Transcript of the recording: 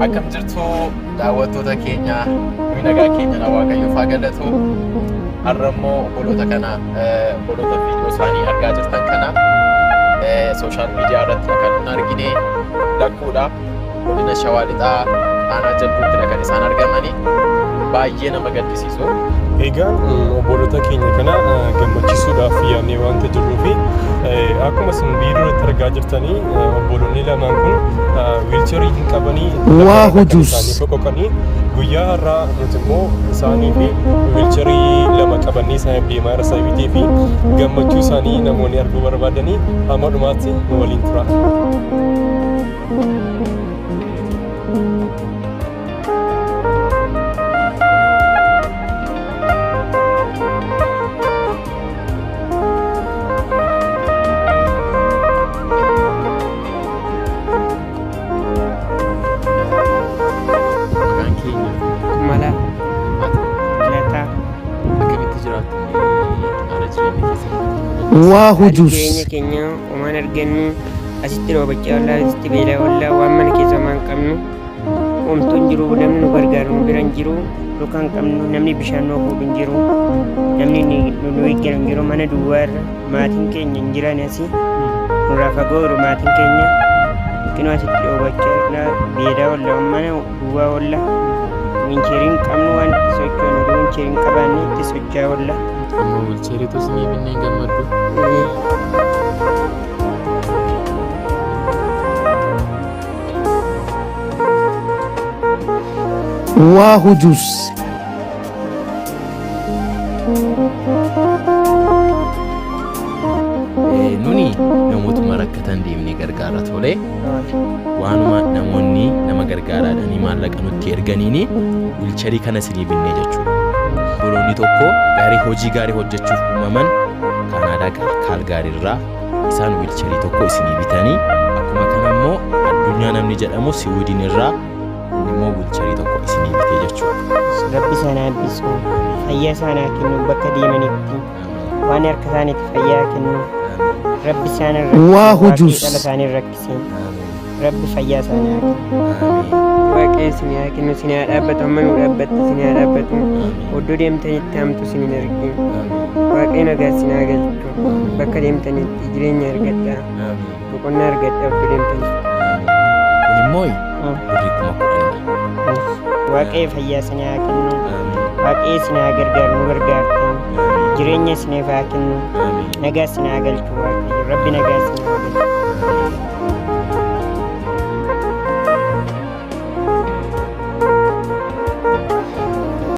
Akkam jirtu daawwattoota keenya, nuyi nagaa keenya na Waaqayyoof haa galatu. Har'a immoo obboloota kana obboloota viidiyoo isaanii argaa jirtan kana sooshaal miidiyaa irratti kan nun argine lakkuudha. Godina Shawaa Lixaa aanaa Jalduuttidha kan isaan argamani. Baay'ee nama gaddisiisu. Egaan obboloota keenya kana gammachiisuudhaaf yaadnee waanta jirruufi akkuma isin viidiyoo irratti argaa jirtanii obboloonni lamaan kun wiilcharii hin qabanii Waahu juus. isaanii boqoqanii guyyaa har'aa nuti immoo isaanii fi wiilcharii lama qabannee isaaniif deemaa irra sababii fi gammachuu isaanii namoonni arguu barbaadanii hamma dhumaatti nu waliin tura. Maqaan keenya Kumala ati Lataa akkamitti jiraattu haala jireenya keessatti? Waahu Haalli jireenya juus. keenya homaan argannu asitti roobachaa ollaa asitti beelaa ollaa waan mana keessa homaan qabnu homtuu hin jiru namni nu gargaaru nu bira hin jiru luka hin qabnu namni bishaan nu fuudhu hin jiru namni nu eeggaru hin jiru mana duwwaa irra maatiin keenya hin jiran asii nurraa fagoo jiru maatiin keenya qinoo asitti dhoobachaa ollaa beelaa ollaa mana duwwaa ollaa wiincheerii hin qabnu waan itti sochoonu wiincheerii hin qabaanne itti socho'aa ollaa. Amma wiilcheeriitu isinii binnee hin gammaddu. Waahu juus. Nuni namootuma rakkatan deemnee gargaara tole. Waanuma namoonni nama gargaaraadhanii maallaqa nutti erganiini wiilcharii kana isinii binnee jechuudha. Obboloonni tokko gaarii hojii gaarii hojjechuuf uumaman Kaanaadaa Kaalgaarii irraa isaan wiilcharii tokko isinii bitanii akkuma kana immoo addunyaa namni jedhamu Siwiidin irraa inni immoo wiilcharii tokko isinii bitee jechuudha. Rabbi isaan haa eebbisu. Fayyaa isaan haa kennu bakka deemanitti. Waan harka isaaniitti fayyaa haa kennu. Rabbi isaan hin rakkisin. Waahu Waaqni juus. dhala isaanii hin rakkisin. Rabbi fayyaa isaanii haa kennu. Waaqni isin haa kennu isin haa dhaabbatu amma nu dhaabbatte isin haa dhaabbatu. Oddoo deemtanitti hamtu isin hin argin. Waaqni nagaa isin haa galchu. Bakka deemtanitti jireenya argadhaa. Boqonnaa argadhaa oddoo deemtanitti. Kun immoo birrii 10,000dha. Waaqayyo fayyaa isin haa kennu. Waaqayyo isin haa gargaaru nu gargaartan. Jireenya isiniif haa kennu. Nagaa isin haa galchu Waaqayyo. Rabbi nagaa isin haa galchu.